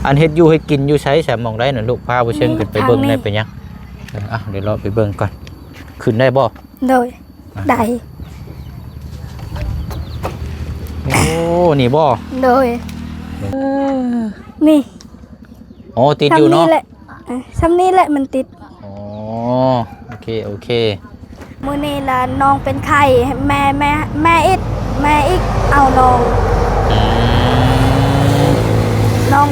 ອັນເຮັດຢູ່ເຮັດກິນຢູ່ໃສຊະ? ໝ່ອງໃດນະລູກ? ພາຜູ້ເຊີງຂຶ້ນໄປເບິ່ງແດ່ ເປັນຫຍັງ? ເອີ ເອົາ ດຽວເລາະໄປເບິ່ງກ່ອນ. ຂຶ້ນໄດ້ບໍ່? ໂດຍ ອ່ະ ໄດ້. ໂອ້ ນີ້ບໍ່? ໂດຍ ເອີ ນີ້. ອໍ ຕິດຢູ່ເນາະ. ສ່ຳນີ້ແຫຼະ ເອີ ສ່ຳນີ້ແຫຼະມັນຕິດ. ອໍ ໂອເຄ ໂອເຄ. ມື້ນີ້ລະນ້ອງເປັນໄຂ້ ແມ່ ແມ່ ແມ່ອິດ ແມ່ອີກເອົານ້ອງ. ອືມ ນ້ອງ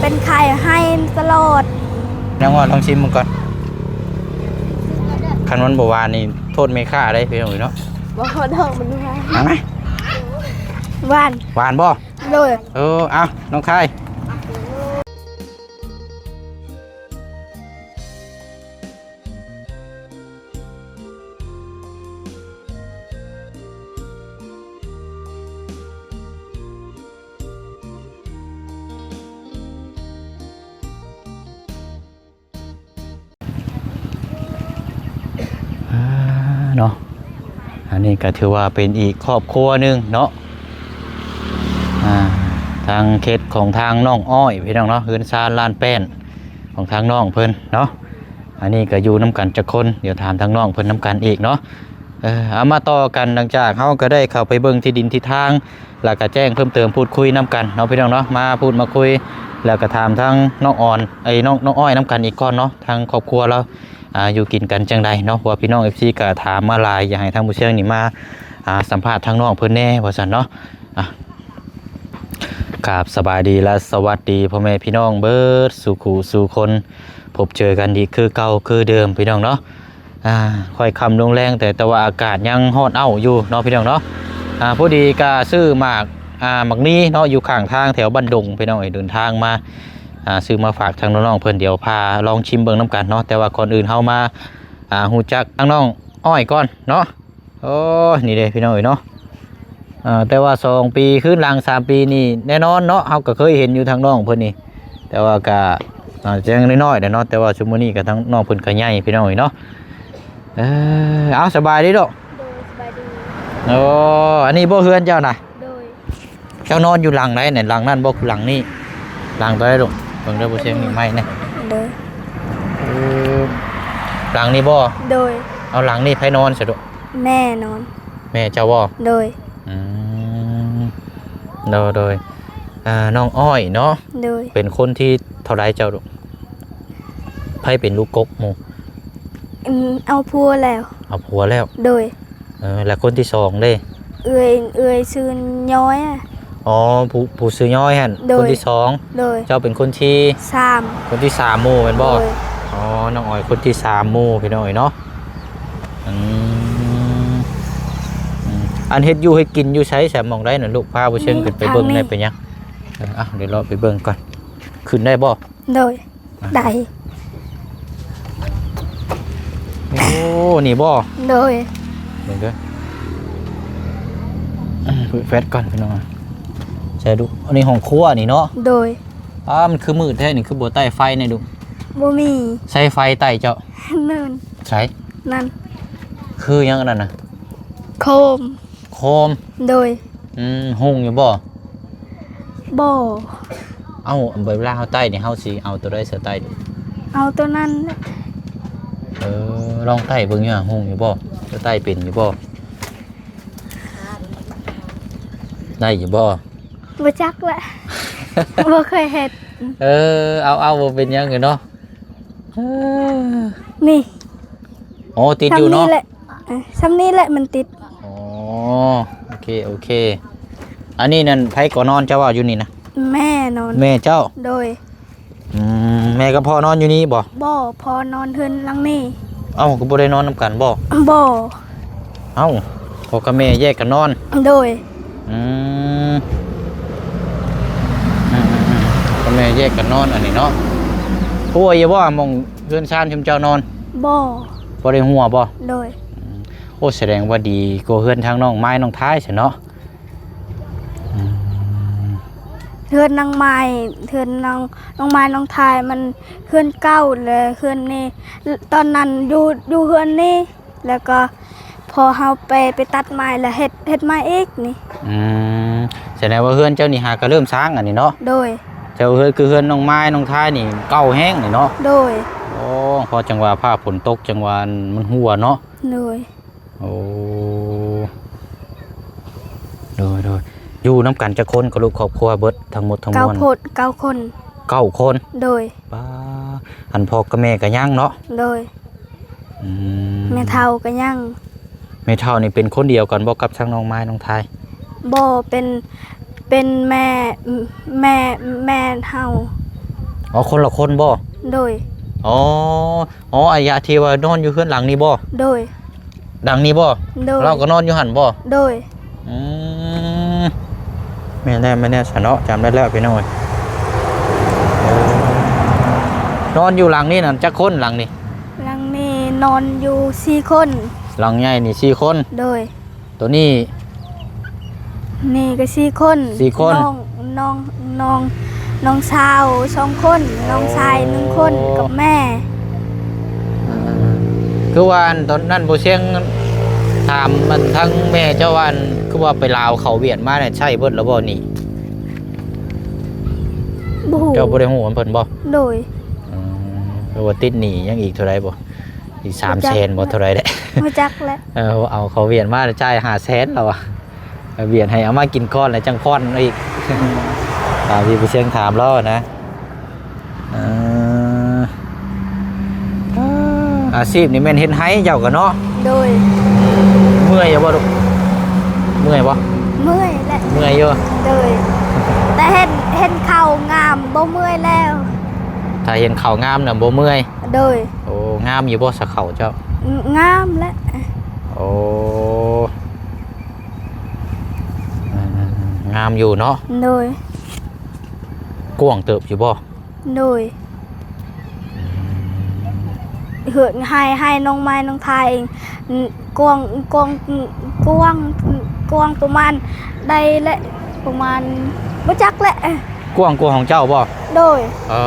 ເປັນໄຂ້ ໄຫ້ຕະຫຼອດ. ນ້ອງວ່າລອງຊີມເບິ່ງກ່ອນ. ຄັນມັນບໍ່ຫວານນີ້ໂທດແມ່ຄ້າໄດ໋ ພີ່ນ້ອງເອີຍເນາະ. ບໍ່ ນ້ອງມັນຫວານ. ເອົາມາ. ຫວານ. ຫວານບໍ່? ໂດຍ. ເອີ ເອົາ ນ້ອງຄາຍ. ອ່າ ເນາະ ອັນນີ້ກໍຖືວ່າເປັນອີກຄອບຄົວໜຶ່ງເນາະ. ອ່າ ທາງເຂດຂອງທາງນ້ອງອ້ອຍ ພີ່ນ້ອງເນາະ, ເຮືອນຊານລ້ານແປ້ນຂອງທາງນ້ອງເພິ່ນເນາະ. ອັນນີ້ກໍຢູ່ນຳກັນຈັກຄົນ ດຽວຖາມທາງນ້ອງເພິ່ນນຳກັນອີກເນາະ. ເອີ ເອົາ ມາຕໍ່ກັນ ຫຼັງຈາກເຮົາກໍໄດ້ເຂົ້າໄປເບິ່ງທີ່ດິນທີ່ທາງ ແລ້ວກໍແຈ້ງເພີ່ມເຕີມ ພູດຄຸຍນຳກັນເນາະ ພີ່ນ້ອງເນາະ. ມາພູດມາຄຸຍ ແລ້ວກໍຖາມທາງນ້ອງອອນ ເອີຍ ນ້ອງ ນ້ອງອ້ອຍນຳກັນອີກກ່ອນເນາະ, ທາງຄອບຄົວລາວ ອ່າ ຢູ່ກິນກັນຈັ່ງໃດເນາະ. ເພາະວ່າພີ່ນ້ອງເອັຟຊີກໍຖາມມາຫຼາຍ ຢາກໃຫ້ທາງຜູ້ເຊື່ອງນີ້ມາ ອ່າ ສຳພາດທາງນ້ອງເພິ່ນແດ່ ວ່າຊັ້ນເນາະ. ອ່າ ກາບສະບາຍດີ ແລະ ສະຫວັດດີພໍ່ແມ່ພີ່ນ້ອງເບິດສູ່ຄູ່ສູ່ຄົນ, ພົບເຈີກັນອີກຄືເກົ່າຄືເດີມ ພີ່ນ້ອງເນາະ. ອ່າ ຄ່ອຍຄ່ຳລົງແລງ ແຕ່ ແຕ່ວ່າອາກາດຍັງຮ້ອນອ້າວຢູ່ເນາະ ພີ່ນ້ອງເນາະ. ອ່າ ພໍດີກະຊື້ໝາກ ອ່າ ໝາກນີເນາະ ຢູ່ຂ້າງທາງແຖວບ້ານດົງ ພີ່ນ້ອງເອີຍ, ເດີນທາງມາ ອ່າ ຊື້ມາຝາກທາງນ້ອງໆເພິ່ນ. ດຽວພາລອງຊິມເບິ່ງນຳກັນເນາະ. ແຕ່ວ່າກ່ອນອື່ນເຮົາມາ ອ່າ ຮູ້ຈັກທາງນ້ອງອ້ອຍກ່ອນເນາະ. ໂອ້ຍ ນີ້ເດ້ ພີ່ນ້ອງເອີຍເນາະ. ເອີ ແຕ່ວ່າສອງປີຄືນຫຼັງ ສາມປີນີ້ແນ່ນອນເນາະ, ເຮົາກໍເຄີຍເຫັນຢູ່ທາງນ້ອງເພິ່ນນີ້ ແຕ່ວ່າກໍ ອ່າ ຍັງນ້ອຍໆແຫຼະເນາະ. ແຕ່ວ່າຊຸມມື້ນີ້ກໍທາງນ້ອງເພິ່ນກໍໃຫຍ່ ພີ່ນ້ອງເອີຍເນາະ. ເອີ ເອົາ ສະບາຍດີລູກ. ໂດຍ ສະບາຍດີ. ໂອ້ ອັນນີ້ບໍ່ເຮືອນເຈົ້ານະ? ໂດຍ. ເຈົ້ານອນຢູ່ຫຼັງໃດນີ້? ຫຼັງນັ້ນບໍ່? ຫຼັງນີ້? ຫຼັງຕົວໃດລູກ? ເບິ່ງເດີ ຜູ້ຊຽງນີ້ໄມ້ນີ້. ໂດຍ. ເອີ ຫຼັງນີ້ບໍ່? ໂດຍ. ເອົາ ຫຼັງນີ້ໃຜນອນຊະລູກ? ແມ່ນອນ. ແມ່ເຈົ້າບໍ່? ໂດຍ. ອືມ ໂດຍ ໂດຍ. ອ່າ ນ້ອງອ້ອຍເນາະ? ໂດຍ. ເປັນຄົນທີເທົ່າໃດເຈົ້າລູກ? ໃຜເປັນລູກກົກໝູ່? ອືມ ເອົາຜົວແລ້ວ. ເອົາຜົວແລ້ວ? ໂດຍ. ເອີ ແລ້ວຄົນທີສອງເດ້? ເອື້ອຍ ເອື້ອຍຊື່ຍ້ອຍ. ອໍ ຜູ້ ຜູ້ຊື່ຍ້ອຍຫັ້ນ. ໂດຍ. ຄົນທີສອງ. ໂດຍ. ເຈົ້າເປັນຄົນທີສາມ. ຄົນທີສາມໝູ່ແມ່ນບໍ່? ໂດຍ. ອໍ ນ້ອງອ້ອຍຄົນທີສາມໝູ່ ພີ່ນ້ອງເອີຍເນາະ. ອືມ ອືມ ອັນເຮັດຢູ່ເຮັດກິນຢູ່ໃສຊະ? ໝ່ອງໃດນະລູກ? ພາຜູ້ເຊີງຂຶ້ນໄປເບິ່ງແດ່ ເປັນຫຍັງ? ເອີ ເອົາ ດຽວເລາະໄປເບິ່ງກ່ອນ. ຂຶ້ນໄດ້ບໍ່? ໂດຍ. ອ່ະ ໄດ້. ໂອ້ ນີ້ບໍ່? ໂດຍ. ເບິ່ງເດີ ເປີດແຟດກ່ອນ ພີ່ນ້ອງ. ໃສ່ດູ ອັນນີ້ຫ້ອງຄົວນີ້ເນາະ? ໂດຍ. ອ້າ ມັນຄືມືດແທ້ນີ້ ຄືບໍ່ໄຕ້ໄຟແດ່ດູ? ບໍ່ມີ. ໃຊ້ໄຟໄຕ້ເຈົ້າ? ນັ້ນ. ໃສ? ນັ້ນ. ຄືຫຍັງອັນນັ້ນນະ? ໂຄມ. ໂຄມ. ໂດຍ. ອືມ ຮຸ່ງຢູ່ບໍ່? ບໍ່. ເອົ້າ ເວລາເຮົາໄຕ້ນີ້ ເຮົາຊິເອົາໂຕໃດໃສ່ໄຕ້? ເອົາໂຕນັ້ນແຫຼະ. ເອີ ລອງໄຕ້ເບິ່ງຢູ່ຫາ ຮຸ່ງຢູ່ບໍ່? ເຈົ້າໄຕ້ເປັນຢູ່ບໍ່? ໄດ້ຢູ່ບໍ່? ບໍ່ຈັກແຫຼະ ບໍ່ເຄີຍເຮັດ. ເອີ ເອົາ ເອົາ ບໍ່ເປັນຫຍັງເນາະ. ເອີ ນີ້. ອໍ ຕິດຢູ່ເນາະ. ສ່ຳນີ້ແຫຼະ ເອີ ສ່ຳນີ້ແຫຼະມັນຕິດ. ອໍ ໂອເຄ ໂອເຄ. ອັນນີ້ນັ້ນໃຜກໍນອນ ເຈົ້າວ່າຢູ່ນີ້ນະ? ແມ່ນອນ. ແມ່ເຈົ້າ? ໂດຍ. ອືມ ແມ່ກັບພໍ່ນອນຢູ່ນີ້ບໍ່? ບໍ່ ພໍ່ນອນເຮືອນຫຼັງນີ້. ເອົ້າ ກໍບໍ່ໄດ້ນອນນຳກັນບໍ່? ບໍ່. ເອົ້າ ພໍ່ກັບແມ່ແຍກກັນນອນ? ໂດຍ. ອືມ ອືມໆໆ ພໍ່ກັບແມ່ແຍກກັນນອນອັນນີ້ເນາະ. ຮົ່ວຢູ່ບໍ່ ໝ່ອງເຮືອນຊານຊຸມເຈົ້ານອນ? ບໍ່. ບໍ່ໄດ້ຮົ່ວບໍ່? ໂດຍ. ອືມ ໂອ້ ສະແດງວ່າດີກວ່າເຮືອນທາງນ້ອງມາຍນ້ອງທາຍຊະເນາະ. ອືມ ເຮືອນນ້ອງມາຍ ເຮືອນນ້ອງ ນ້ອງມາຍນ້ອງທາຍມັນເຮືອນເກົ່າ ແລະ ເຮືອນນີ້ ຕອນນັ້ນຢູ່ ຢູ່ເຮືອນນີ້ ແລ້ວກໍພໍເຮົາໄປ ໄປຕັດໄມ້ແລ້ວເຮັດ ເຮັດໃໝ່ອີກນີ້. ອືມ ສະແດງວ່າເຮືອນເຈົ້ານີ້ຫາກໍເລີ່ມສ້າງອັນນີ້ເນາະ? ໂດຍ. ແຖວເຮືອນ ຄືເຮືອນນ້ອງມາຍນ້ອງທາຍນີ້ເກົ່າແຮງນີ້ເນາະ. ໂດຍ. ໂອ້ ເພາະຈັ່ງວ່າຟ້າຝົນຕົກ ຈັ່ງວ່າມັນຮົ່ວເນາະ. ໂດຍ. ໂອ້ ໂດຍໆ ຢູ່ນຳກັນຈັກຄົນກໍລູກ ຄອບຄົວເບິດທັງໝົດທັງມວນ? ເກົ້າຄົນ ເກົ້າຄົນ. ເກົ້າຄົນ? ໂດຍ. ປ້າ ອັນພໍ່ກັບແມ່ກໍຍັງເນາະ? ໂດຍ. ອືມ ແມ່ເຖົ້າກໍຍັງ. ແມ່ເຖົ້ານີ້ເປັນຄົນດຽວກັນບໍ່ກັບທາງນ້ອງມາຍນ້ອງທາຍ? ບໍ່ ເປັນ ເປັນແມ່ ແມ່ ແມ່ເຮົາ. ອໍ ຄົນລະຄົນບໍ່? ໂດຍ. ອໍ ອໍ ອາຍະທີ່ວ່ານອນຢູ່ເຮືອນຫຼັງນີ້ບໍ່? ໂດຍ. ຫຼັງນີ້ບໍ່? ໂດຍ. ລາວກໍນອນຢູ່ຫັ້ນບໍ່? ໂດຍ. ອືມ ແມ່ນແລ້ວ ແມ່ນແລ້ວຊະເນາະ ຈຳໄດ້ແລ້ວພີ່ນ້ອງເອີຍ. ນອນຢູ່ຫຼັງນີ້ນັ້ນຈັກຄົນ ຫຼັງນີ້? ຫຼັງນີ້ນອນຢູ່ສີ່ຄົນ. ຫຼັງໃຫຍ່ນີ້ສີ່ຄົນ? ໂດຍ. ໂຕນີ້? ນີ້ກໍສີ່ຄົນ. ສີ່ຄົນ. ນ້ອງ ນ້ອງ ນ້ອງ ນ້ອງສາວສອງຄົນ. ອໍ ນ້ອງຊາຍໜຶ່ງຄົນກັບແມ່. ອ່າ ຄືວ່າອັນຕອນນັ້ນບໍ່ຊຽງຖາມມັນທາງແມ່ເຈົ້າວ່າ ອັນຄືວ່າໄປລາວເຂົ້າຫວຽດມານີ້ໃຊ້ເບິດແລ້ວບໍ່ໜີ້? ບໍ່ຮູ້. ເຈົ້າບໍ່ໄດ້ຮູ້ນຳເພິ່ນບໍ່? ໂດຍ. ອືມ ຄືວ່າຕິດໜີ້ຍັງອີກເທົ່າໃດບໍ່? ອີກສາມແສນບໍ່ ເທົ່າໃດແຫຼະ? ບໍ່ຈັກແຫຼະ. ເອີ ເອົາເຂົ້າຫວຽດມາຈ່າຍຫ້າແສນແລ້ວວ່າ ຫວຽດໃຫ້ເອົາມາກິນກ່ອນແລ້ວຈັ່ງຜ່ອນອີກ. ຕາມທີ່ໄປຊຽງຖາມລາວນະ. ເອີ ອາຊີບນີ້ແມ່ນເຮັດໄຮ່ເຈົ້າກໍເນາະ? ໂດຍ. ເມື່ອຍຢູ່ບໍ່ລູກ? ເມື່ອຍບໍ່? ເມື່ອຍແຫຼະ. ເມື່ອຍຢູ່? ໂດຍ. ແຕ່ເຫັນ ເຫັນເຂົ້າງາມບໍ່ເມື່ອຍແລ້ວ. ຖ້າເຫັນເຂົ້າງາມນະບໍ່ເມື່ອຍ? ໂດຍ. ໂອ້ ງາມຢູ່ບໍ່ສະເຂົ້າເຈົ້າ? ງາມແຫຼະ. ໂອ້ ງາມຢູ່ເນາະ? ໂດຍ. ກວ້າງເຕີບຢູ່ບໍ່? ໂດຍ. ເຮືອນ ໄຮ່ ໄຮ່ນ້ອງໄມ້ນ້ອງທາຍ ກວ້າງ ກວ້າງ ກວ້າງ ກວ້າງປະມານ ໄດ້ແຫຼະ ປະມານ ບໍ່ຈັກແຫຼະ. ກວ້າງກວ່າຂອງເຈົ້າບໍ່? ໂດຍ. ເອີ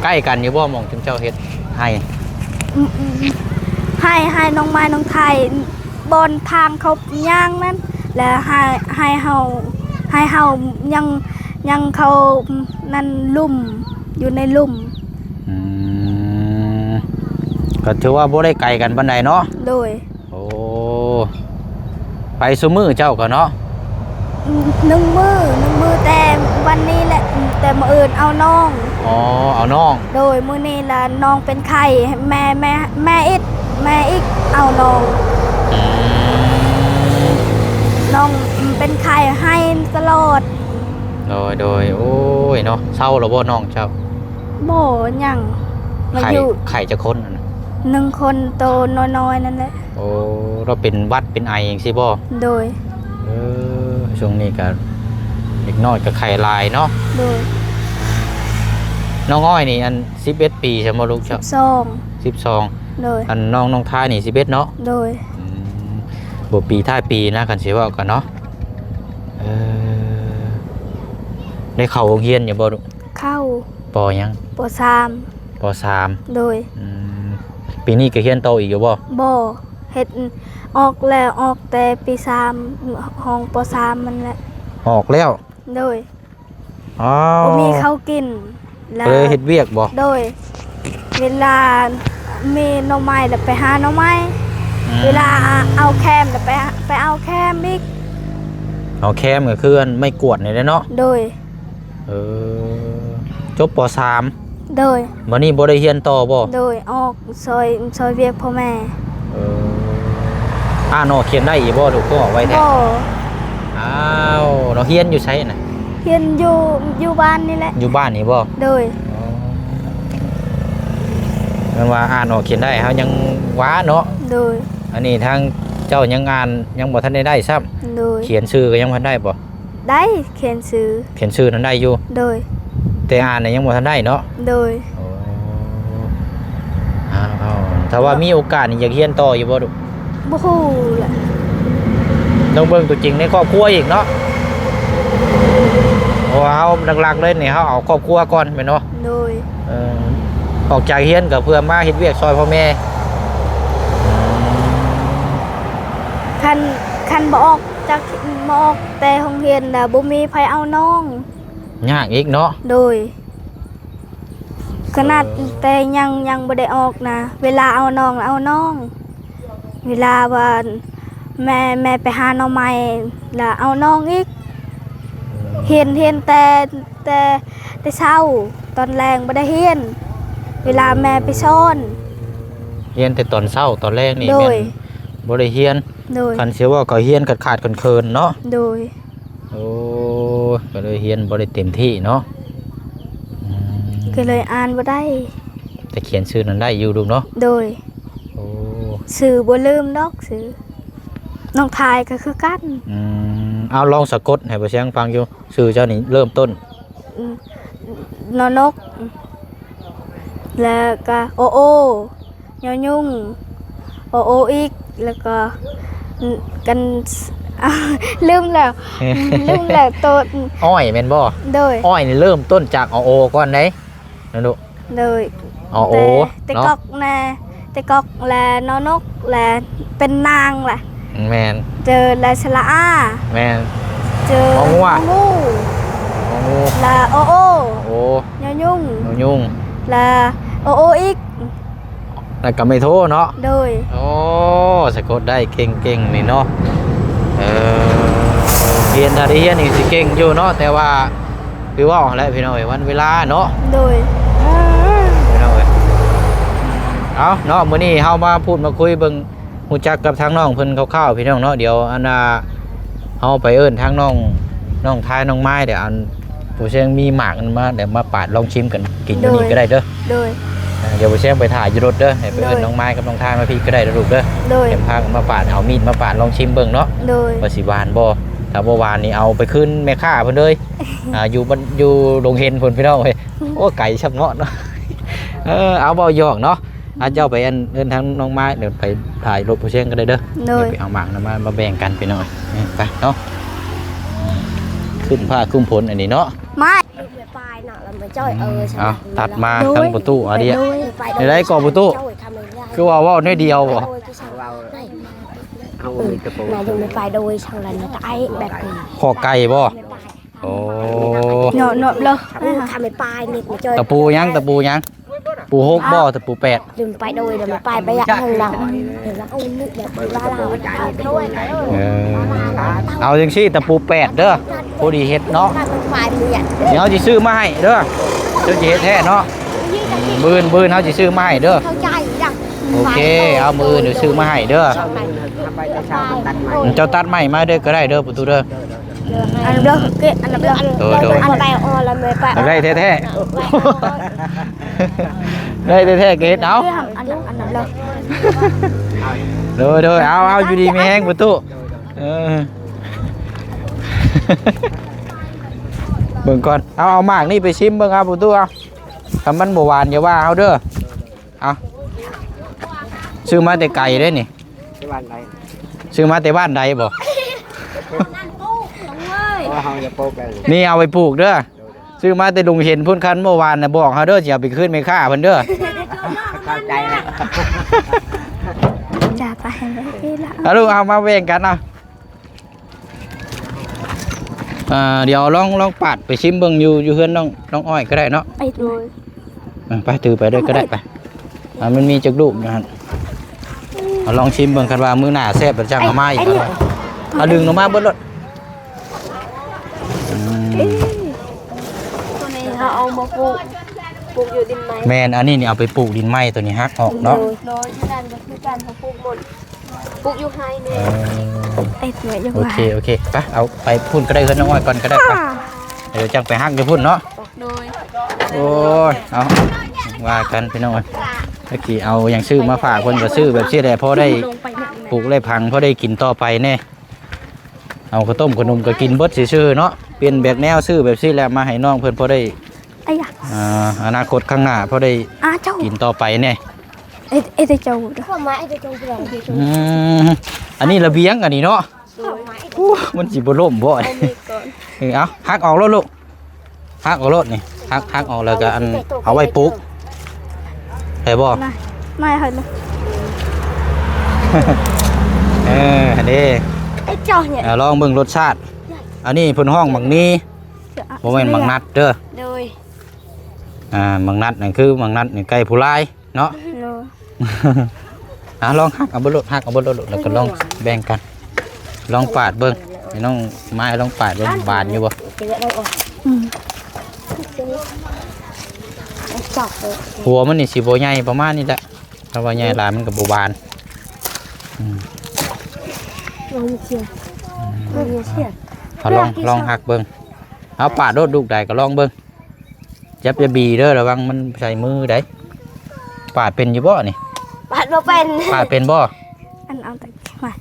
ໃກ້ກັນຢູ່ບໍ່ ໝ່ອງທີ່ເຈົ້າເຮັດໄຮ່? ອືມ ອືມ ອືມ ໄຮ່ ໄຮ່ນ້ອງໄມ້ນ້ອງທາຍ ບ່ອນທາງເຂົາຍ່າງນັ້ນ ແລ້ວໃຫ້ ໃຫ້ເຮົາ ໃຫ້ເຮົາຍັງ ຍັງເຂົານັ້ນລຸ່ມ ຢູ່ໃນລຸ່ມ. ອືມ ກໍຖືວ່າບໍ່ໄດ້ໄກກັນປານໃດເນາະ? ໂດຍ. ໂອ້ ໄປຊຸມື້ເຈົ້າກໍເນາະ? ໜຶ່ງມື້ ໜຶ່ງມື້ແຕ່ວັນນີ້ແຫຼະ ແຕ່ມື້ອື່ນເອົານ້ອງ. ອໍ ເອົານ້ອງ. ໂດຍ ມື້ນີ້ລະນ້ອງເປັນໄຂ້ ແມ່ ແມ່ ແມ່ອີກ ແມ່ອີກເອົານ້ອງ. ອືມ ນ້ອງເປັນໄຂ້ ໄຫ້ຕະຫຼອດ. ໂດຍ ໂດຍ. ໂອ້ຍເນາະ ເຊົາແລ້ວບໍ່ນ້ອງເຈົ້າ? ບໍ່ ຍັງ ໄຂ້ ມາຢູ່ ໄຂ້ຈັກຄົນຫັ້ນນະ? ໜຶ່ງຄົນ ໂຕນ້ອຍໆນັ້ນແຫຼະ. ໂອ້ ລາວເປັນຫວັດເປັນໄອຈັ່ງຊີ້ບໍ່? ໂດຍ. ເອີ ຊ່ວງນີ້ກະເດັກນ້ອຍກະໄຂ້ຫຼາຍເນາະ? ໂດຍ. ນ້ອງອ້ອຍນີ້ ອັນ ສິບເອັດປີຊັ້ນບໍ່ລູກເຈົ້າ? ສິບສອງ. ສິບສອງ. ໂດຍ. ອັນນ້ອງ ນ້ອງທາຍນີ້ ສິບເອັດເນາະ? ໂດຍ. ອືມ ບໍ່ ປີທ້າຍປີນະ ຄັນຊິເວົ້າກັນເນາະ. ເອີ ໄດ້ເຂົ້າໂຮງຮຽນຢູ່ບໍ່ລູກ? ເຂົ້າ. ປໍຫຍັງ? ປໍສາມ. ປໍສາມ. ໂດຍ. ອືມ ປີນີ້ກໍຮຽນຕໍ່ອີກຢູ່ບໍ່? ບໍ່ ເຮັດ ອອກແລ້ວ ອອກແຕ່ປີສາມ ຫ້ອງປໍສາມນັ້ນແຫຼະ. ອອກແລ້ວ? ໂດຍ. ອ້າວ ບໍ່ມີເຂົ້າກິນ ກໍເລີຍເຮັດວຽກບໍ່? ໂດຍ. ເວລາມີໜໍ່ໄມ້ລະໄປຫາໜໍ່ໄມ້. ອືມ ເວລາເອົາແຄມລະໄປ ໄປເອົາແຄມອີກ. ເອົາແຄມກໍຄືອັນໄມ້ກວາດນີ້ແຫຼະເນາະ? ໂດຍ. ເອີ ຈົບ ປໍສາມ. ໂດຍ. ບັດນີ້ບໍ່ໄດ້ຮຽນຕໍ່ບໍ່? ໂດຍ ອອກຊ່ອຍ ຊ່ອຍວຽກພໍ່ແມ່. ເອີ ອ່ານອອກຂຽນໄດ້ອີກບໍ່ລູກ? ຄືອອກໄວແທ້. ບໍ່. ອ້າວ ເນາະ ຮຽນຢູ່ໃສນະ? ຮຽນຢູ່ ຢູ່ບ້ານນີ້ແຫຼະ. ຢູ່ບ້ານນີ້ບໍ່? ໂດຍ. ອໍ ແມ່ນວ່າອ່ານອອກຂຽນໄດ້ ເຮົາຍັງວ່າເນາະ? ໂດຍ. ອັນນີ້ທາງເຈົ້າຍັງອ່ານ ຍັງບໍ່ທັນໄດ້ໄດ້ຊ້ຳ. ໂດຍ. ຂຽນຊື່ກໍຍັງບໍ່ທັນໄດ້ບໍ່? ໄດ້ ຂຽນຊື່. ຂຽນຊື່ນັ້ນໄດ້ຢູ່? ໂດຍ. ແຕ່ອ່ານນະຍັງບໍ່ທັນໄດ້ເນາະ? ໂດຍ. ໂອ້ ອ້າວ ຖ້າວ່າມີໂອກາດນີ້ ຢາກຮຽນຕໍ່ຢູ່ບໍ່ລູກ? ບໍ່ຮູ້ແຫຼະ. ຕ້ອງເບິ່ງຕົວຈິງໃນຄອບຄົວອີກເນາະ? ເພາະວ່າເຮົາຫຼັກໆເລີຍນີ້ ເຮົາເອົາຄອບຄົວກ່ອນແມ່ນບໍ່? ໂດຍ. ເອີ ອອກຈາກຮຽນກໍເພື່ອມາເຮັດວຽກຊ່ອຍພໍ່ແມ່. ຄັນ ຄັນບໍ່ອອກ ຈາກ ມາອອກແຕ່ໂຮງຮຽນລະບໍ່ມີໃຜເອົານ້ອງ. ຍາກອີກເນາະ. ໂດຍ ຂະໜາດ ເອີ ແຕ່ຍັງ ຍັງບໍ່ໄດ້ອອກນະ ເວລາເອົານ້ອງລະເອົານ້ອງ ເວລາວ່າແມ່ ແມ່ໄປຫາໜໍ່ໄມ້ລະເອົານ້ອງອີກ. ຮຽນ ຮຽນແຕ່ ແຕ່ ແຕ່ເຊົ້າ ຕອນແລງບໍ່ໄດ້ຮຽນ ເວລາແມ່ໄປສອນ. ຮຽນແຕ່ຕອນເຊົ້າ ຕອນແລງນີ້ ໂດຍ ແມ່ນບໍ່ໄດ້ຮຽນ. ໂດຍ ຄັນຊິເວົ້າກໍຮຽນຂາດໆເຂີນໆເນາະ. ໂດຍ ໂອ້ ກໍເລີຍຮຽນບໍ່ໄດ້ເຕັມທີ່ເນາະ. ອືມ ກໍເລີຍອ່ານບໍ່ໄດ້ ແຕ່ຂຽນຊື່ນັ້ນໄດ້ຢູ່ລູກເນາະ. ໂດຍ ໂອ້ ຊື່ບໍ່ລືມດອກ ຊື່ ນ້ອງທາຍກໍຄືກັນ. ອືມ ເອົາລອງສະກົດໃຫ້ບໍ່ຊຽງຟັງຢູ່ ຊື່ເຈົ້ານີ້ເລີ່ມຕົ້ນ ອືມ ນອນົກ ແລ້ວກໍໂອໂອ ຍອຍຸງ ໂອໂອອີກ ແລ້ວກໍ ກັນ ລືມແລ້ວ ລືມແລ້ວໂຕ ອ້ອຍແມ່ນບໍ່? ໂດຍ ອ້ອຍນີ້ເລີ່ມຕົ້ນຈາກໂອໂອກ່ອນເດ້ ນະລູກ. ໂດຍ ໂອໂອ ແຕ່ ແຕ່ ເນາະ ກອກແນ່ ແຕ່ກອກແລະ ນອນົກແລະ ເປັນນາງລະ. ແມ່ນ ເຈີແລະ ສະຫຼະອາ. ແມ່ນ ເຈີ ງໍງູ ງໍງູ ງໍງູ ລະ ໂອໂອ ໂອ ຍອຍຸງ ຍອຍຸງ ລະ ໂອໂອອີກ. ແລ້ວກໍໄມໂທເນາະ. ໂດຍ ໂອ້ ສະກົດໄດ້ເກັ່ງໆນີ້ເນາະ. ເອີ ຮຽນ ຖ້າໄດ້ຮຽນນີ້ຊິເກັ່ງຢູ່ເນາະ ແຕ່ວ່າຄືເວົ້າຫັ້ນແຫຼະພີ່ນ້ອງເອີຍ ວັນເວລາເນາະ. ໂດຍ ພີ່ນ້ອງເອີຍ ເອົາເນາະ ມື້ນີ້ເຮົາມາພູດມາຄຸຍເບິ່ງ ຮູ້ຈັກກັບທາງນ້ອງເພິ່ນຄ່າວໆ ພີ່ນ້ອງເນາະ. ດຽວອັນນ່າ ເຮົາໄປເອີ້ນທາງນ້ອງ ນ້ອງທາຍ ນ້ອງມາຍ ດຽວອັນ ຜູ້ແຊງມີໝາກອັນມາ ດຽວມາປາດລອງຊິມກັນກິນຢູ່ນີ້ ໂດຍ ກໍໄດ້ເດີ. ໂດຍ ເອີ ດຽວຜູ້ແຊງໄປຖ້າຢູ່ລົດເດີ ໃຫ້ໄປເອີ້ນ ໂດຍ ນ້ອງມາຍກັບນ້ອງທາຍມາພີ້ກໍໄດ້ເດີລູກເດີ. ໂດຍ ເປັນພາກັນມາປາດ ເອົາມີດມາປາດລອງຊິມເບິ່ງເນາະ. ໂດຍ ວ່າຊິຫວານບໍ່ ຖ້າບໍ່ຫວານນີ້ເອົາໄປຄືນແມ່ຄ້າເພິ່ນເລີຍ. ອ່າ ຢູ່ບ້ານ ຢູ່ດົງເຫັນພຸ້ນ ພີ່ນ້ອງເອີຍ. ໂອ້ ໄກຊ້ຳເນາະ. ເອີ ເອົາ ເວົ້າຢອກເນາະ. ອ່າ ເຈົ້າໄປອັນ ເອີ້ນທາງນ້ອງມາຍ ດຽວໄປຖ້າຢູ່ລົດຜູ້ແຊງກໍໄດ້ເດີ. ໂດຍ ດຽວໄປເອົາໝາກນຳມາ ມາແບ່ງກັນພີ່ນ້ອງ. ໄປເນາະ ຂຶ້ນຟ້າຂຶ້ນຝົນອັນນີ້ເນາະ. ມາ ເອົາ ຕັດມາທາງປະຕູ ອາເດຍ. ໂດຍ ໄດ້ໄດ້ກໍປະຕູ ຄືວ່າເວົ້າໜ້ອຍດຽວບໍ່? ເຮົາມີຕະປູ ມາເບິ່ງໄປໂດຍ ທາງນັ້ນກໍໄອ້ແບບນີ້ ຂໍໄກ່ບໍ່? ໂອ້ ເນາະ ເນາະ ເລີຍ ເອີ ທຳໄປປາຍນີ້ ຕະປູຫຍັງ ຕະປູຫຍັງ? ປູຫົກບໍ່ ຕະປູແປດ? ລືມໄປໂດຍ ລືມໄປ ໄປຢາກເທິງຫຼັງ ເຫັນວ່າໂອ້ຍ ແບບວ່າລາວ ເອີ ເອົາຈັ່ງຊີ້ ຕະປູແປດເດີ ພໍດີເຮັດເນາະ. ປາຍເດືອນ ດຽວເຮົາຊິຊື້ມາໃຫ້ເດີ ເຈົ້າຊິເຮັດແທ້ເນາະ. ມື້ອື່ນ ມື້ອື່ນເຮົາຊິຊື້ມາໃຫ້ເດີ. ເຂົ້າໃຈ ໂອເຄ ເອົາ ມື້ອື່ນຊິຊື້ມາໃຫ້ເດີ. ເຈົ້າຕັດໄມ້ມາເດີກໍໄດ້ເດີ ປະຕູເດີ. ອັນເດີ ເກະ ອັນເດີ ໂດຍ ໂດຍ ອັນໄປອອນລະແມ່ໄປ ໄດ້ແທ້ໆ ໄດ້ແທ້ໆ ເກະເອົາ ອັນເດີ ອັນເດີ ໂດຍ ໂດຍ ເອົາ ເອົາ ຢູ່ດີມີແຮງປະຕູ ເອີ ເບິ່ງກ່ອນ ເອົາ ເອົາໝາກນີ້ໄປຊິມເບິ່ງ ເອົາ ປະຕູ ເອົາ ຖ້າມັນບໍ່ຫວານຢ່າວ່າເຮົາເດີ. ເອົາ ຊື້ມາແຕ່ໄກເດ້ນີ້ ທີ່ບ້ານໃດ? ຊື້ມາແຕ່ບ້ານໃດບໍ່? ເຮົາຈະປູກໄດ້ ນີ້ເອົາໄປປູກເດີ. ຊື້ມາແຕ່ດົງເຫັນພຸ້ນ ຄັນເມື່ອວານນະ ບອກເຮົາເດີ ຊິເອົາໄປຄືນແມ່ຄ້າເພິ່ນເດີ. ເຂົ້າໃຈແລ້ວ ຢ່າໄປໃຫ້ມັນເອລະ ເອົາລູກ ເອົາມາແບ່ງກັນເອົາ. ອ່າ ດຽວລອງ ລອງປາດໄປຊິມເບິ່ງຢູ່ ຢູ່ເຮືອນນ້ອງ ນ້ອງອ້ອຍກໍໄດ້ເນາະ. ໄປ ໂດຍ ເອີ ໄປ ຖືໄປເດີກໍໄດ້ ໄປ ອ່າ ມັນມີຈັກລູກຢູ່ຫັ້ນ ເອົາລອງຊິມເບິ່ງ ຄັນວ່າມື້ໜ້າແຊບແລ້ວຈັ່ງເອົາມາອີກ. ເອົາດຶງອອກມາເບິດໂລດ. ອືມ ໂຕນີ້ເຮົາເອົາມາປູກ ປູກຢູ່ດິນໃໝ່. ແມ່ນ ອັນນີ້ນີ້ເອົາໄປປູກດິນໃໝ່ ໂຕນີ້ຫັກອອກເນາະ. ໂດຍ ໂດຍ ຢູ່ນັ້ນກໍຄືກັນ ເຮົາປູກໝົດ. ປູກຢູ່ໄຮ່ນີ້ ເອີ ເອີ ໂອເຄ ໂອເຄ ໄປ ເອົາໄປພຸ້ນກໍໄດ້ ເຮືອນນ້ອງອ້ອຍກ່ອນກໍໄດ້ ໄປ ດຽວຈັ່ງໄປຫັກຢູ່ພຸ້ນເນາະ. ໂດຍ ໂອ້ຍ ເອົາ ວ່າກັນພີ່ນ້ອງເອີຍ ຕະກີ້ເອົາຫຍັງຊື້ມາຝາກເພິ່ນ ກໍຊື້ແບບຊີ້ແຫຼະ ພໍໄດ້ປູກໄດ້ຝັງ ພໍໄດ້ກິນຕໍ່ໄປແດ່. ເອົາເຂົ້າຕົ້ມເຂົ້າໜົມກໍກິນເບິດຊື່ໆເນາະ ປ່ຽນແບບແນວ ຊື້ແບບຊີ້ແຫຼະ ມາໃຫ້ນ້ອງເພິ່ນ ພໍໄດ້ ອາ ອາ ອະນາຄົດຂ້າງໜ້າ ພໍໄດ້ ອາ ເຈົ້າ ກິນຕໍ່ໄປແດ່. ເອ ເອ ເຈົ້າ ອືມ ອັນນີ້ລະບຽງ ອັນນີ້ເນາະ. ໂອ້ ມັນຊິບໍ່ລົ້ມບໍ່? ເອີ ເອົາ ຫັກອອກໂລດລູກ ຫັກອອກໂລດນີ້ ຫັກ ຫັກອອກແລ້ວກໍອັນ ເອົາໄວ້ປູກ ໄດ້ບໍ່? ນາຍ ນາຍໃຫ້ເລີຍ ເອີ ຫັ້ນເດ້ ໄອ້ເຈົ້າເນຍ ເອົາ ລອງເບິ່ງລົດຊາດ. ອັນນີ້ເພິ່ນຮ້ອງໝາກມີ ບໍ່ແມ່ນໝາກນັດເດີ. ໂດຍ ອ່າ ໝາກນັດນັ້ນຄືໝາກນັດນີ້ໃກ້ຜູ້ຫຼາຍເນາະ. ໂດຍ ອ່າ ລອງຫັກເອົາເບິ່ງໂລດ ຫັກເອົາເບິ່ງໂລດ ແລ້ວກໍລອງແບ່ງກັນ ລອງປາດເບິ່ງ ໃຫ້ນ້ອງມາຍລອງປາດເບິ່ງ ບານຢູ່ບໍ່? ອືມ ຫົວມັນນີ້ຊິບໍ່ໃຫຍ່ ປະມານນີ້ແຫຼະ. ຖ້າວ່າໃຫຍ່ຫຼາຍມັນກໍບໍ່ບານ. ອືມ ລອງເຊື່ອ ອືມ ລອງເຊື່ອ ເອົາລອງ ລອງຫັກເບິ່ງ. ເອົາປາດໂລດ ລູກໃດກໍລອງເບິ່ງ. ຈັບຢ່າບີເດີ ລະວັງມັນໃສ່ມືໃດ. ປາດເປັນຢູ່ບໍ່ນີ້? ປາດບໍ່ເປັນ. ປາດເປັນບໍ່? ອັນເອົາແຕ່ມາ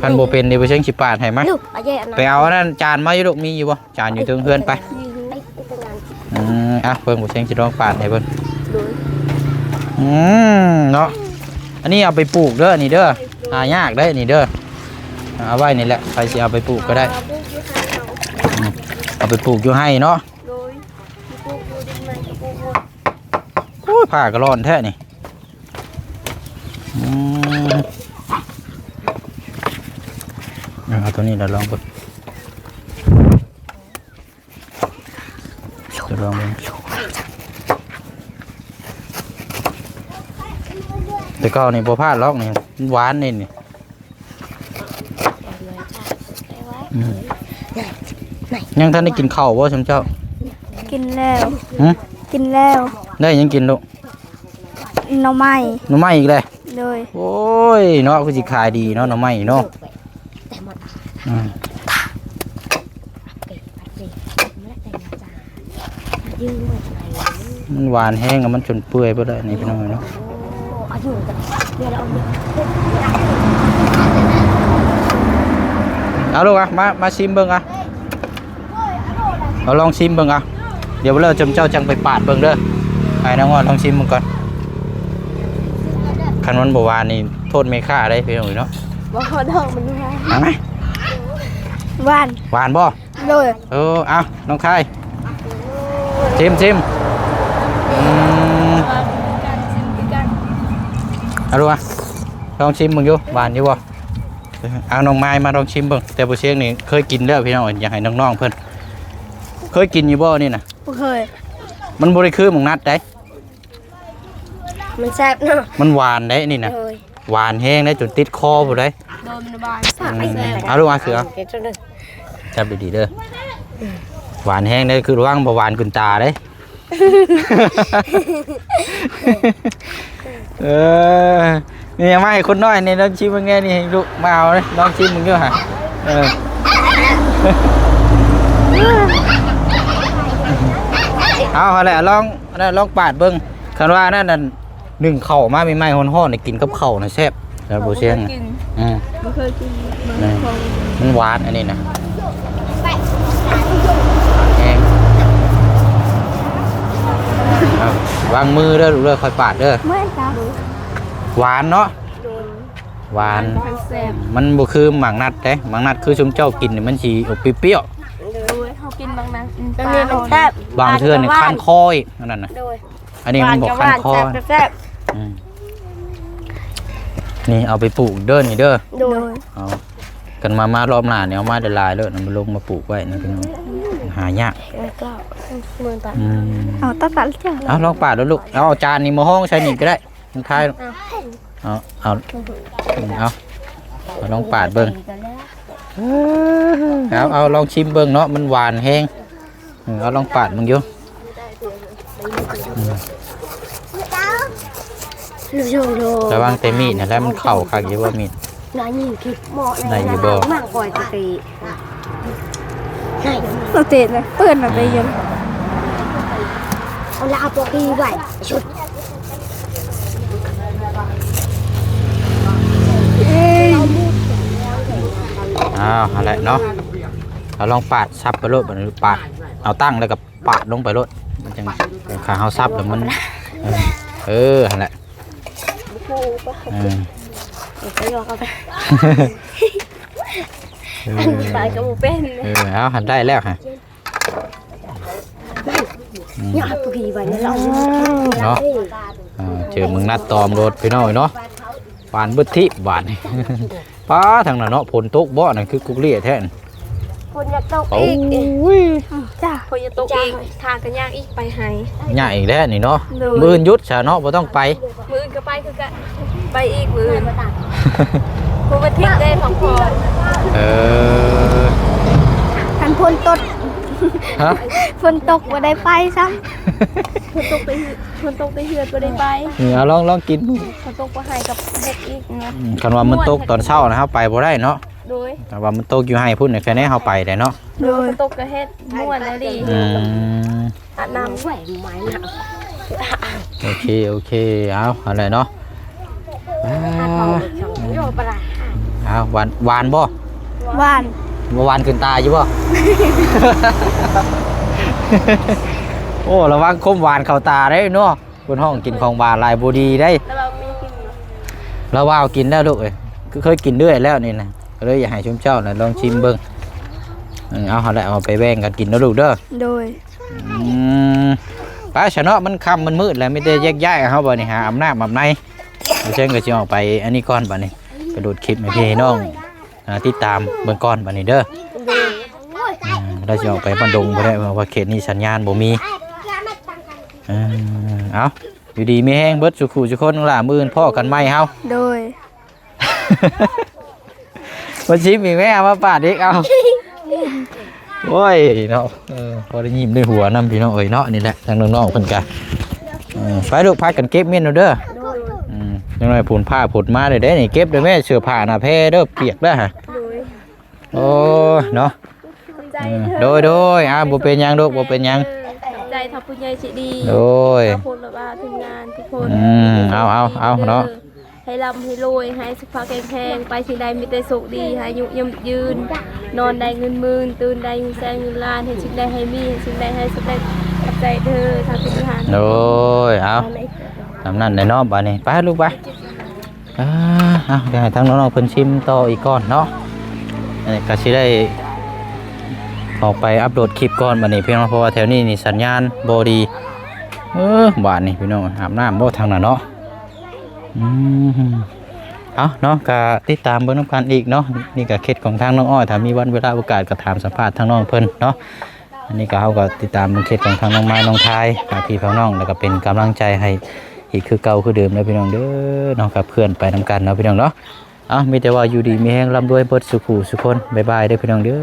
ຄັນບໍ່ເປັນນີ້ ບໍ່ເຊີງຊິປາດໃຫ້ມາ. ລູກ ເອົາເອົາອັນນັ້ນຈານມາຢູ່ລູກ ມີຢູ່ບໍ່? ຈານຢູ່ເທິງເຮືອນໄປ. ອືມ ອ່ະ ເບິ່ງ ບໍ່ເຊີງຊິລອງປາດໃຫ້ເບິ່ງ. ໂດຍ ອືມ ເນາະ ອັນນີ້ເອົາໄປປູກເດີ ອັນນີ້ເດີ ຫາຍາກເດ້ ອັນນີ້ເດີ. ເອົາໄວ້ນີ້ແຫຼະ ໃຜຊິເອົາໄປປູກກໍໄດ້. ອືມ ເອົາໄປປູກຢູ່ໄຮ່ເນາະ. ໂດຍ ປູກຢູ່ດິນໃໝ່ກໍປູກໝົດ. ໂອ້ຍ ຜ້າກໍຮ້ອນແທ້ນີ້. ອືມ ເອົາໂຕນີ້ລະລອງເບິ່ງ ຈະລອງເບິ່ງ. ແຕ່ເກົ່ານີ້ບໍ່ພາດຫຼອກນີ້ ມັນຫວານນີ້ນີ້. ອືມ ຍັງທັນໄດ້ກິນເຂົ້າບໍ່ຊຸມເຈົ້າ? ກິນແລ້ວ. ຫື? ກິນແລ້ວ. ໄດ້ຫຍັງກິນລູກ? ໜໍ່ໄມ້. ໜໍ່ໄມ້ອີກແລ້ວ? ໂດຍ. ໂອ້ຍເນາະ ຄືຊິຂາຍດີເນາະ ໜໍ່ໄມ້ເນາະ. ອືມ ມັນຫວານແຮງ ມັນຈົນເປື່ອຍເບິດແລ້ວນີ້ພີ່ນ້ອງເນາະ. ເອົາລູກອະ ມາ ມາຊິມເບິ່ງອະ. ເອົາລອງຊິມເບິ່ງເອົາ. ດຽວເລີເຈົ້າ ເຈົ້າຈັ່ງໄປປາດເບິ່ງເດີ. ໃຫ້ນ້ອງອອດລອງຊິມເບິ່ງກ່ອນ. ຄັນມັນບໍ່ຫວານນີ້ໂທດແມ່ຄ້າໄດ໋ພີ່ນ້ອງເອີຍເນາະ. ບໍ່ ດອກມັນຫວານ. ຫວານໄໝ? ຫວານ. ຫວານບໍ່? ໂດຍ. ເອີ ເອົາ ນ້ອງຄາຍ ຊິມ ຊິມ. ອືມ ເອົາດູອະ ລອງຊິມເບິ່ງຢູ່ ຫວານຢູ່ບໍ່? ເອົາ ນ້ອງມາຍມາລອງຊິມເບິ່ງ. ແຕ່ບໍ່ຊຽງນີ້ເຄີຍກິນແລ້ວພີ່ນ້ອງ ຢາກໃຫ້ນ້ອງໆເພິ່ນ ເຄີຍກິນຢູ່ບໍ່ນີ້ນະ? ບໍ່ເຄີຍ. ມັນບໍ່ໄດ້ຄືໝາກນັດໃດ໋. ມັນແຊບເນາະ. ມັນຫວານເດ້ນີ້ນະ. ໂດຍ. ຫວານແຮງເດ້ ຈົນຕິດຄໍພຸ້ນເດ້. ໂດຍ ມັນຫວານ. ອືມ ເອົາລູກມາ ເສືອ ຈັບດີໆເດີ. ຫວານແຮງເດ້ ຄືລະວັງບໍ່ຫວານຂຶ້ນຕາເດ້. ເອີ ນີ້ເອົາມາໃຫ້ຄົນນ້ອຍນີ້ ລອງຊິມເບິ່ງແດ່ນີ້ ໃຫ້ລູກມາເອົາເດ້ ລອງຊິມເບິ່ງຢູ່ຫາ. ເອີ ເອົາຫັ້ນແຫຼະ ລອງ ອັນນັ້ນລອງປາດເບິ່ງ. ຄັນວ່າອັນນັ້ນ ອັນໜຶ້ງເຂົ້າມາໃໝ່ໆ ຮ້ອນໆ ນີ້ກິນກັບເຂົ້ານະແຊບ. ແລ້ວບໍ່ຊຽງ ບໍ່ເຄີຍກິນ. ອືມ ບໍ່ເຄີຍກິນ. ອືມ ມັນຫວານອັນນີ້ນະ. ແຮງ ເອົາ ວາງມືເດີລູກເດີ ຄ່ອຍປາດເດີ. ຫວານເນາະ. ໂດຍ. ຫວານ ມັນແຊບ. ມັນບໍ່ຄືໝາກນັດເດ້ ໝາກນັດຄືຊຸມເຈົ້າກິນນີ້ມັນຊິອອກປ່ຽວໆ. ໂດຍ ເຮົາກິນໝາກນັດ ອັນນີ້ມັນແຊບ. ບາງເທື່ອນີ້ຄັນຄໍອີກ ອັນນັ້ນນະ. ໂດຍ. ອັນນີ້ມັນບໍ່ຄັນຄໍ. ຫວານກໍຫວານ ແຊບກໍແຊບ. ອືມ ນີ້ເອົາໄປປູກເດີນີ້ເດີ. ໂດຍ. ເອົາ ກັນມາ ມາລອບໜ້ານີ້ເອົາມາຫຼາຍໆເລີຍນຳ ມາລົງມາປູກໄວ້ນະພີ່ນ້ອງ ຫາຍາກ. ອືມ ເອົາຕັດໆເຈົ້າ ເອົາລອງປາດດູລູກ. ເອົາ ເອົາຈານນີ້ມາຮອງໃສ່ນີ້ກໍໄດ້. ມັນຄ້າຍ ເອົາ ເອົາ ເອົາ ເອົາ ລອງປາດເບິ່ງ. ເອົາ ເອົາ ລອງຊິມເບິ່ງເນາະ ມັນຫວານແຮງ. ເອີ ເອົາ ລອງປາດເບິ່ງຢູ່. ອືມ ລະວັງແຕ່ມີດຫັ້ນແຫຼະ ມັນເຂົ້າຄັກຢູ່ບໍ່ ມີດ. ໄດ້ຢູ່ບໍ່? ເຕະເນາະ ເປີດໜ້າໄປຢູ່. ເອົາລະເອົາປອກດີໄວ້ຊຸດ. ອ້າວ ຫັ້ນແຫຼະເນາະ. ເອົາລອງປາດສັບໄປໂລດ ບາດນີ້ປາດ ເອົາຕັ້ງແລ້ວກໍ ປາດລົງໄປໂລດ ມັນຈັ່ງ ຄັນເຮົາສັບແລ້ວມັນ ເອີ ເອີ ຫັ້ນແຫຼະ. ເອີ ໄປຢອກເອົາໄປ ເອີ ປາດກໍບໍ່ເປັນ. ເອີ ເອົາ ຫັ້ນໄດ້ແລ້ວຫະ. ອືມ ຍາກຜູ້ຜີໄວ້ເນາະ ເນາະ. ເອີ ເຈີໝຶກນັດຕອມໂລດ ພີ່ນ້ອງເອີຍເນາະ. ຫວານເບິດທີບບາດນີ້. ປ້າ ທາງນັ້ນເນາະ ຝົນຕົກບໍ່ ນັ້ນຄືກຸກເລ່ຍແທ້. ຝົນຢາກຕົກອີກ ໂອ້ຍ ຈ້າ ຝົນຢາກຕົກອີກ ຖ້າກໍຍາກອີກ ໄປໄຫ ຍາກອີກແລ້ວນີ້ເນາະ. ໂດຍ ມື້ອື່ນຢຸດຊະເນາະ ບໍ່ຕ້ອງໄປ. ມື້ອື່ນກໍໄປຄືກັນ ໄປອີກມື້ອື່ນ ຜູ້ມາທິດໄດ້ພັກຜ່ອນ. ເອີ ຄັນຝົນຕົກ ຮະ ຝົນຕົກບໍ່ໄດ້ໄປຊ້ຳ. ຝົນຕົກແຕ່ເຮືອນ ຝົນຕົກແຕ່ເຮືອນບໍ່ໄດ້ໄປ. ເອີ ເອົາ ລອງ ລອງກິນ. ຝົນຕົກບໍ່ໃຫ້ກໍເຮັດອີກເນາະ. ອືມ ຄັນວ່າມັນຕົກຕອນເຊົ້ານະ ເຮົາໄປບໍ່ໄດ້ເນາະ. ໂດຍ ຖ້າວ່າມັນຕົກຢູ່ໄຮ່ພຸ້ນ ແຄ່ໃນເຮົາໄປແຫຼະເນາະ. ໂດຍ ຝົນຕົກກໍເຮັດມ່ວນອີ່ຫຼີ. ອືມ ອາບນ້ຳ. ໂອເຄ ໂອເຄ ເອົາ ອັນນັ້ນເນາະ. ເອົາ ຫວານ ຫວານບໍ່? ຫວານ. ບໍ່ຫວານຂຶ້ນຕາຢູ່ບໍ່? ໂອ້ ລະວັງຄວາມຫວານເຂົ້າຕາເດ້ເນາະ. ເພິ່ນຮ້ອງກິນຂອງຫວານຫຼາຍບໍ່ດີເດ້. ລະວ່າມີກິນບໍ່? ລະວ່າເອົາກິນແລ້ວລູກເອີຍ ຄືເຄີຍກິນເລື້ອຍແລ້ວນີ້ນະ ກໍເລີຍຢາກໃຫ້ຊຸມເຈົ້ານະລອງຊິມເບິ່ງ. ເອີ ເອົາຫັ້ນແຫຼະ ເອົາໄປແບ່ງກັນກິນເດີລູກເດີ. ໂດຍ ອືມ ໄປຊະເນາະ ມັນຄ່ຳມັນມືດແລ້ວ ມີແຕ່ແຍກຍ້າຍເຮົາບັດນີ້ ຫາອາບນ້ຳອາບໃນ. ບໍ່ເຊິ່ງກໍຊິອອກໄປອັນນີ້ກ່ອນບັດນີ້ ໄປໂຫຼດຄລິບໃຫ້ພີ່ໃຫ້ນ້ອງ ອ່າ ຕິດຕາມເບິ່ງກ່ອນບັດນີ້ເດີ. ໂດຍ ອືມ ລາວຊິອອກໄປບ້ານດົງບໍ່ໄດ້ ເພາະວ່າເຂດນີ້ສັນຍານບໍ່ມີ. ເອີ ເອົາ ຢູ່ດີມີແຮງເບິດສູ່ຄູ່ສູ່ຄົນລະ ມື້ອື່ນພໍ້ກັນໃໝ່ເຮົາ. ໂດຍ ມາຊິມອີກແມ້ ເອົາມາປາດອີກ ເອົາ. ໂອ້ຍເນາະ ເອີ ພໍໄດ້ຍິ້ມໄດ້ຫົວນຳພີ່ນ້ອງເອີຍເນາະ. ນີ້ແຫຼະທາງນ້ອງໆເພິ່ນກະ ເອີ ໄປລູກ ພາກັນເກັບມ້ຽນເດີ. ໂດຍ ອືມ ຈັກໜ້ອຍຝົນຟ້າຝົນມາເດ້ນີ້ ເກັບເດີແມ້ ເສື້ອຜ້າໜ້າແພເດີ ປຽກເດີ. ໂດຍ ໂອ້ຍເນາະ ຂອບໃຈເດີ. ໂດຍ ໂດຍ ອ່າ ບໍ່ເປັນຫຍັງລູກ ບໍ່ເປັນຫຍັງ. ຂອບໃຈທ່ານຜູ້ໃຫຍ່ໃຈດີ. ໂດຍ ຂອບຄຸນລະວ່າທີມງານທຸກຄົນ. ອືມ ເອົາ ເອົາ ເອົາເນາະ ໃຫ້ລ່ຳໃຫ້ລວຍ ໃຫ້ສຸຂະພາບແຂງແຮງ ໄປທີ່ໃດມີແຕ່ໂຊກດີ ໃຫ້ອາຍຸຍືນ ນອນໄດ້ເງິນໝື່ນ ຕື່ນໄດ້ເງິນແສນເງິນລ້ານ ເຮັດສິ່ງໃດໃຫ້ມີ ເຮັດສິ່ງໃດໃຫ້ສຳເລັດ. ຂອບໃຈເດີທ່ານຜູ້ບໍລິຫານ. ໂດຍ ເອົາ ຕາມນັ້ນແຫຼະເນາະ ບາດນີ້ໄປລູກໄປ. ອ່າ ເອົາ ດຽວໃຫ້ທາງນ້ອງໆເພິ່ນຊິມຕໍ່ອີກກ່ອນເນາະ. ເອີ ກະຊິໄດ້ອອກໄປອັບໂຫຼດຄລິບກ່ອນບັດນີ້ພີ່ນ້ອງ ເພາະວ່າແຖວນີ້ນີ້ສັນຍານບໍ່ດີ. ເອີ ບາດນີ້ພີ່ນ້ອງ ອາບນ້ຳບໍ່ທາງນັ້ນເນາະ. ອືມ ເອົາເນາະ ກະຕິດຕາມເບິ່ງນຳກັນອີກເນາະ. ນີ້ກະເຂດຂອງທາງນ້ອງອ້ອຍ ຖ້າມີວັນເວລາໂອກາດກະຖາມສຳພາດທາງນ້ອງເພິ່ນເນາະ. ອັນນີ້ກໍ ເຮົາກໍຕິດຕາມເບິ່ງເຂດຂອງທາງນ້ອງມາຍ ນ້ອງທາຍ ຝາກພີ່ຝາກນ້ອງ ແລ້ວກໍເປັນກຳລັງໃຈໃຫ້ອີກຄືເກົ່າຄືເດີມເດີພີ່ນ້ອງເດີເນາະ. ຂັບເຄື່ອນໄປນຳກັນເນາະພີ່ນ້ອງເນາະ. ເອົາ ມີແຕ່ວ່າຢູ່ດີມີແຮງ ລ່ຳລວຍເບິດສູ່ຄູ່ສູ່ຄົນ. ບາຍບາຍເດີພີ່ນ້ອງເດີ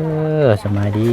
ສະບາຍດີ.